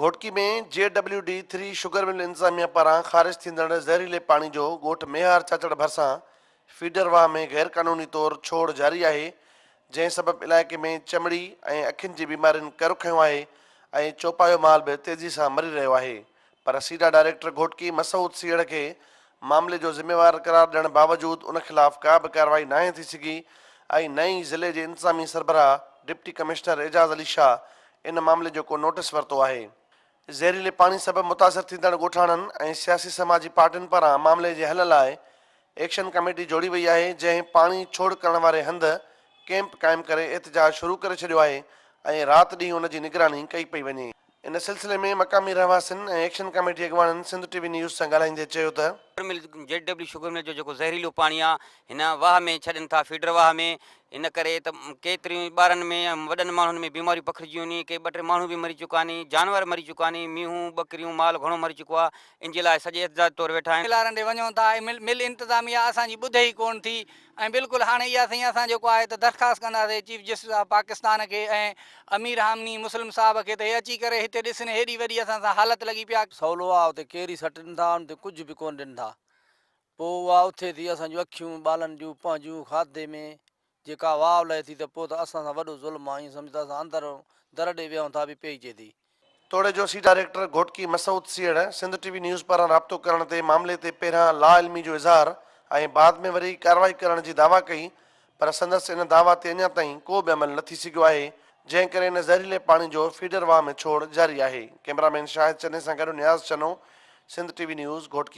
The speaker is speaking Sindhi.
Ghotki ۾ J W D three sugar mill انتظاميا پاران خارج ٿيندڙ زهريلي پاڻي جو ڳوٺ ميهار چاچڙ ڀرسان فيڊر واهه ۾ غيرقانوني طور ڇوڙ جاري آهي، جنهن سبب علائقي ۾ چمڙي ۽ اکين جي بيمارين ڪر کنيو آهي ۽ چوپايو مال به تيزي سان مري رهيو آهي پر سيڊا ڊائريڪٽر گهوٽڪي مسعود سيهڙ کي معاملي جو ذميوار قرار ڏيڻ باوجود ان خلاف ڪا به ڪارروائي ناهي ٿي سگهي ۽ نه ئي ضلعي جي انتظامي سربراهه ڊپٽي ڪمشنر اعجاز علي شاهه ان معاملي جو ڪو نوٽيس ورتو آهي. زهريلي پاڻي سبب متاثر ٿيندڙ ڳوٺاڻن ۽ سياسي سماجي پارٽين پاران معاملي جي حل لاء ايڪشن ڪميٽي جوڙي وئي آهي، جنهن پاڻي ڇوڙ ڪرڻ واري هنڌ ڪئمپ قائم ڪري احتجاج شروع ڪري ڇڏيو آهي ۽ رات ڏينهن ان جي نگراني ڪئي پئي وڃي. ان سلسلي ۾ مقامي رهواسين ۽ ايڪشن ڪميٽي اڳواڻن سنڌ ٽي وي نيوز سان ڳالهائيندي چيو ته. Sugar mill J W sugar mill جو جيڪو زهريلو پاڻي آ هن واهه ۾ ڇڏين ٿا فيڊر واهه ۾ ان ڪري ته ڪيتريون ئي ٻارن ۾ ۽ وڏن ماڻهن ۾ بيماريون پکڙجي ويون ڪي ٻه ٽي ماڻهو به مري چڪا آهن جانور مري چڪا آهن مينهون ٻڪريون مال گهڻو مري چڪو آ ان جي لاء سڄي احتجاج طور ويٺا آهن. ملارن ڏي وڃون ٿا ۽ مل انتظاميا اسان جي ٻڌي ئي ڪون ٿي ۽ بلڪل هاڻي اها سائين اسان جيڪو آهي ته درخواست ڪنداسين چيف جسٽس آف پاڪستان کي ۽ امير حامني مسلم صاحب کي ته هي اچي ڪري هتي ڏسن هيڏي وڏي اسان سان حالت لڳي پيا. سولو آ اتي ڪيري سٽن ٿا ان تي ڪجهه به ڪونه ڏين ٿا پوء اها اٿي ٿي اسان جون اکيون ٻالن جون پنهنجون کاڌي ۾ جيڪا واء لهي ٿي ته پوء ته اسان سان وڏو ظلم آ ائين سمجهه ته اسان اندر در ڏي ويهون ٿا به پئي چئي ٿي. توڙي جو C director Ghotki Masood Sehar Sindh T V news پاران رابطو ڪرڻ تي معاملي تي پهريان لا علمي جو اظهار ۽ بعد ۾ وري ڪارروائي ڪرڻ جي دعويٰ ڪئي پر سندس ان دعويٰ تي اڃا تائين ڪو به عمل نه ٿي سگهيو آهي جنهن ڪري ان زهريلي پاڻي جو فيڊر واهه ۾ ڇوڙ جاري آهي. ڪئميرا مين شاهد چني سان گڏ Niaz Channo, Sindh T V news, Ghotki.